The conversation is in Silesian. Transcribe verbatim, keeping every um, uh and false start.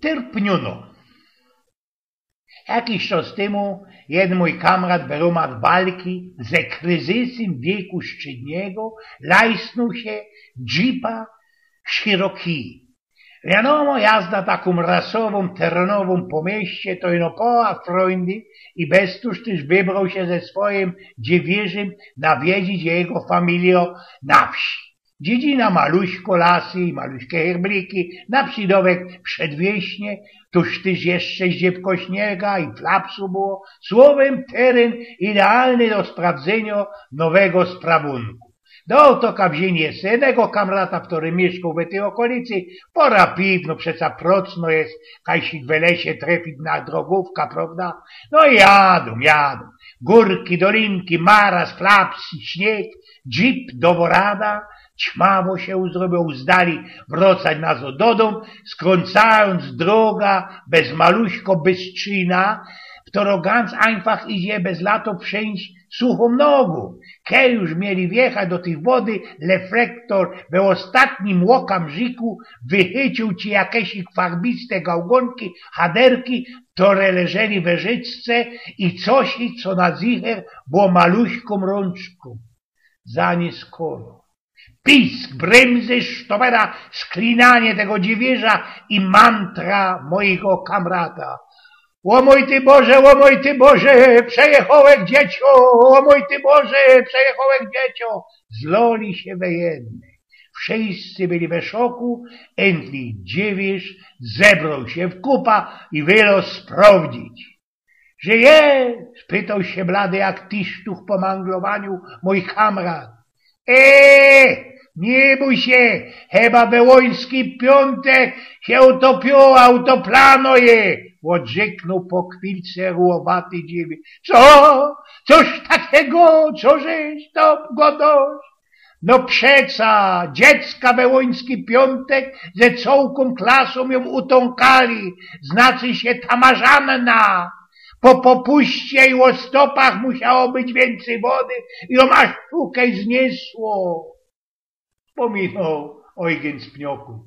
Terpniōno. Jakiś czas tymu jedyn mōj kamrat, beromat walki ze kryzysym wieku średniego, lajsnōł sie jeepa Cherokee. Wiadōmo, jazda takōm rasowōm, terenowōm po mieście to ino poła frōjndy i bez tōż tyż wybroł sie ze swojim dziewierzym nawiedzić jego familijo na wsi. Dziedzina maluśko, lasy i maluśke herbliki, na przidowek przedwieśnie, tōż tyż jeszcze ździebko śniega i flapsu było. Słowym, teren idealny do sprawdzynio nowego sprawunku. Do to kawziynie se jednego kamrata, kery miyszkoł we tyj ôkolicy, pora piwno, przeca procno je, kaj sie we lesie trefić na drogōwka, prowda? No i jadōm, jadōm. Gōrki, dolinki, maraz, flaps i śnieg, jeep dowo rada, ćmawo sie zrobioł, zdali wracać nazod dodōm, skrōncajōnc droga bez maluśko Bystrzina, kero ganz ajnfach idzie bez lato przeńść suchōm nogōm. Kej już mieli wjechać do tyj wody, reflektor we ôstatnim ôkam rziku wychyciōł ci jakesik farbiste gałgōnki, chaderki, kere leżeli we rzyczce i cosik, co na zicher było maluśkōm rōnczkōm. Za niskoro. Pisk, brymzy, sztowera, sklinanie tego dziewierza i mantra mojego kamrata. „Ô mōj ty Boże, ô mōj ty Boże, przejechołech dziecio, ô mōj ty Boże, przejechołech dziecio”. Zloli sie we jedne. Wszyscy byli we szoku, endlich dziewierz zebroł sie w kupa i wyloz sprowdzić. „Żyje?” spytoł sie blady jak tisztuch po manglowaniu mōj kamrat. „E, niy bōj sie, chyba we łoński piōntek sie utopioł, a utoplano je”, ôdrzyknōł po chwilce rułowaty dziewierz. „Co? Coś takigo? Co żeś to godosz?” „No przeca, dziecka we łoński piōntek ze cołkōm klasōm jōm utōnkali, znaczy sie ta Marzanna. Po popuście i ô stopach musiało być wiyncyj wody i jōm aż tukej zniesło”, pominōł Ojgyn z Pnioku.